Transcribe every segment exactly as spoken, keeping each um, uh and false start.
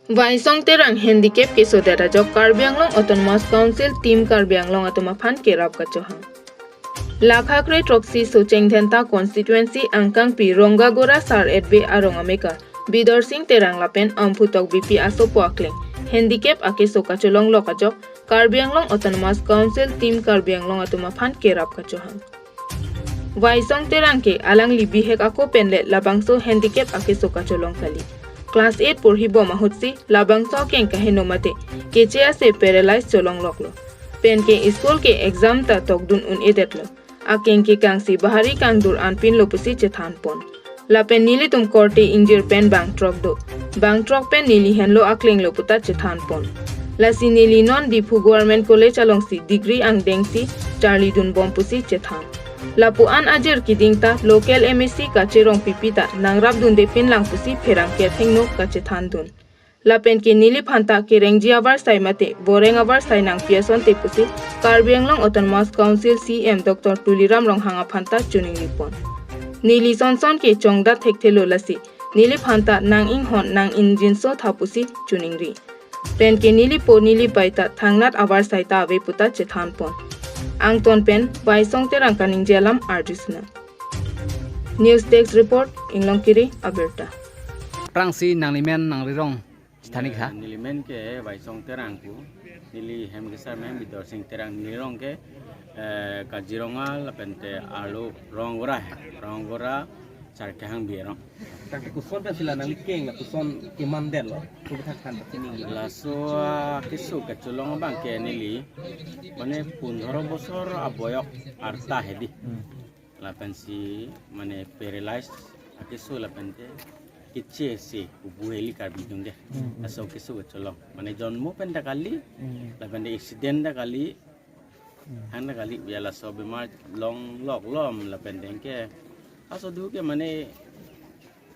Waisong Terang handicap kesodet ajok Karbi Anglong Autonomous Council Team Karbi Anglong atum aphan kerap kachohang. Lakha kre throksi Socheng Dhenta constituency angkangpi Rongagora Sar Etbe arong ameka Bidor Sing Terang lapen Amphu Tokbipi asopo akleng handicap akeso kacholonglok ajok Karbi Anglong Autonomous Council Team Karbi Anglong atum aphan kerap kachohang. Waisong Terang ke alangli bihek ako pen le labangso handicap akeso kacholong kali. Class eight porhibom ahutsi labangso akeng kaheno mate keche ase paralyze cholongloklo. Pen ke school ke exam ta tokdun un-edetlo. Akeng ke kangsi bahari kangdur anpinlo pusi chethanpon. Lapen nelitum korte ingjir pen bangthrok do. Bangthrok pen neli henlo aklenglo puta chethanpon. Lasi neli non Diphu Government College alongsi degree angdengsi charlidunbom pusi chethan. Lapu-an ajir keding ta local M A C Kache Rongpipi ta nangrapdundepinlang pusi pherangke athengno kachethandun. Lapen ke neliphan ta kerengji avarsai mate boreng avarsai nangpi asonte pusi Karbi Anglong Autonomous Council C E M Doctor Tuliram Ronghang aphan ta choningripon. Neli sonson ke chongdat thekthelo lasi neliphan ta nang-inghon nang-ingjinso tha pusi choningri. Pen ke nelipo nelibai ta thangnat avarsai ta ave puta chethanpon. Angton pen Waisong Terang kaningje alam arjusna. News Desk Report, Inglongkiri, Abirta. Aphrangsi nanglimen nangrirong chethani Eh, kha. Nelimen ke Waisong Terang pu, neli hem kesar men Bidor Sing Terang, nelirong ke, eh, Kaziranga lapente arlo Rongagora he, Rongagora Sar Kehang Bi arong. Tangte koson pensi la nangli keng la koson kemandetlo, kopi thak than pasi ningje. Laso, ah, keso kacholong abang ke neli, mane pundhoro bosor aboyok arta hedi. Hmm. Lapensi mane paralyze akeso lapente keche ase kubu heli Karbi dung ke. Hmm. Laso keso kacholong. Mane jonmo pen ta kali, Hmm. lapente accident ta kali, Hmm. hang ta kali, ya laso bemar longlok lom lapente ke. Aso du ke mane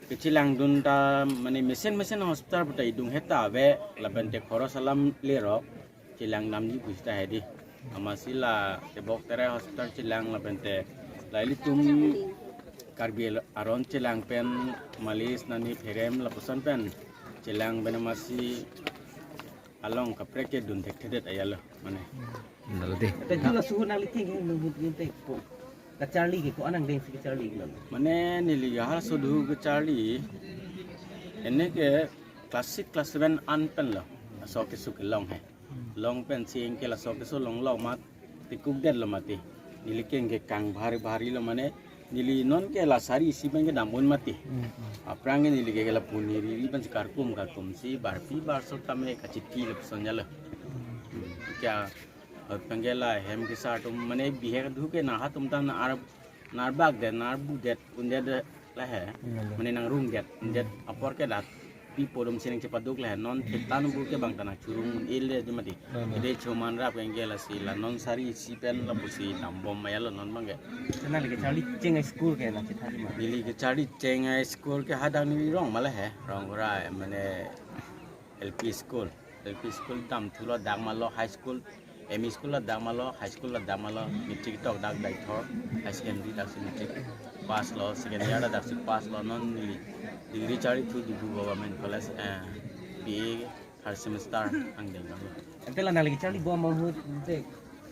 kechelangdun ta mane mesen mesen hospital puta idung heta ave lapente khoros alam lerok chelang namji pusi ta hedi. Amatsi la Tebok Terai Hospital chelang lapente la ilitum Karbi aron chelang pen malis nani pherem lapuson pen chelang pen amatsi along kaprek ke dun thekthedet ajatlo mane. Nalo de. Te jula suhu nangli keng nang hut ninte ko. Kacharli ke ko-an angdengsi kacharli ke lo. Mane neli ya ha suhu kacharli. Ene ke class six, class seven an pen lo. Laso keso kelong he. Long pensi ke laso keso longlok mat tikuk detlo mati. Neli keng ke kang bahari bahari lo mane neli non ke la sari isi pen kedam un mati. Hmm, hmm. Aphrang ke neli ke la puni riri pensi karkum karkumsi barpi barsot tame kachiti lapuson ajatlo. Hmm. Kya, eh, penggela hem kesar atum mane bihek du ke naha atum ta nar, narbak det, narbu det, undet det lahe. Hmm. Mane nangrung det, undet apor ke dak pi podom sining chepaduk lahe. Non thetan bu ke bang ta nangchurung un-ele di mati. Hmm. Kede choman rap penggela si la non sari isi pen lapusi dambom ajatlo non bang ke. Te nangli kacharli cheng a-school ke nangchethan di ma? Neli kacharli cheng a-school ke hadak nelirong ma lahe, Rongagora mane L P school. L P school damthulo dak malo, high school, M E school lo dak malo, high school lo dak malo, matric tok dak Deithor High Secondary daksi matric pass lo, second year daksi pass lo, non neli degree charlithu Diphu Government College, eh, B A third semester angdeng lo. Ante la nangli kacharlibom ahut ante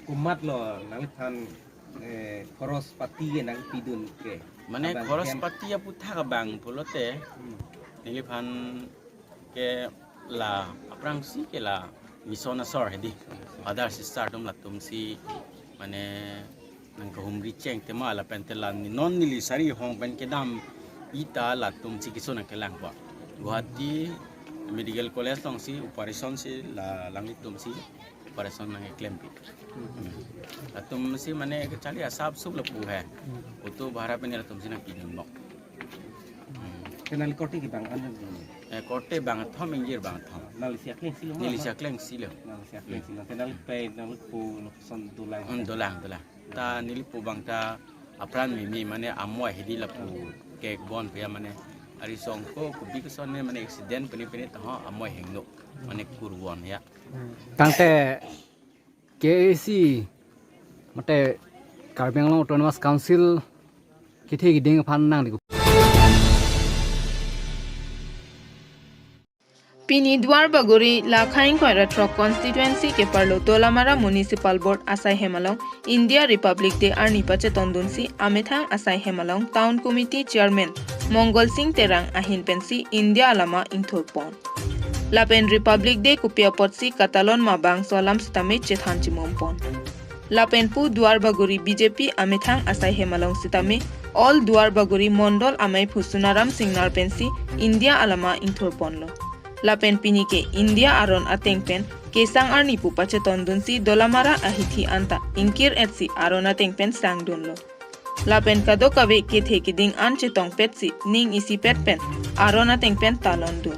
komatlo nangliphan, eh, khoros pati ke nangpidun ke? Mane abang khoros hem- pati aputhak abang pulote, Hmm. neliphan ke la aphrangsi ke la mission asor hedi. Father sister atum latumsi mane nangkahumri cheng tema lapente la ni non neli sari hong pen kedam ita latumsi keso nangkelangpo. Guwahati Medical College alongsi operation si la alanglitumsi operation nangkeklempi. Hmm. Latumsi mane kacharli asap sup lapu he. Hmm. Auto bhara pen latumsi nangpidunbom. Hmm. Te nangli korte kebang an? Eh, korte bangthom, ingjir bangthom. Nangli si akleng si lo ma? Neli si akleng si lo. Nangli si akleng si lo. Te nangli pei, nangli po, nangli son dolang. Hmm, dolang, dolang. Ta neli po bang ta apran mimi mane amo hedi lapu kekbon pia mane arisong ko kopi koson ne mane accident pene pene ta ho amo hengno mane kurwon ya. Tangte K A C mate Karbi Anglong Autonomous Council kethe keding aphan nangli ko. Pini Duarbagori Lakha ingkoi ra throk constituency keparlo Dolamara Municipal Board asaihem along India Republic Day arni pachetondunsi amethang asaihem along Town Committee Chairman Mongol Sing Terang ahin pensi India alama ingthurpon. Lapen Republic Day kopi apotsi katalon ma bangso alam sitame chethan chimumpon. Lapen pu Duarbagori B J P amethang asaihem along sitame all Duarbagori Mondol amei phu Sunaram Singnar pensi India alama ingthurponlo. Lapen pini ke India aron ateng pen kesang arni pu pachetondunsi Dolamara ahithi anta ingkir-etsi aron ateng pen sangdunlo. Lapen kadokave kethe keding an chetongpetsi ning isipet pen aron ateng pen talondun.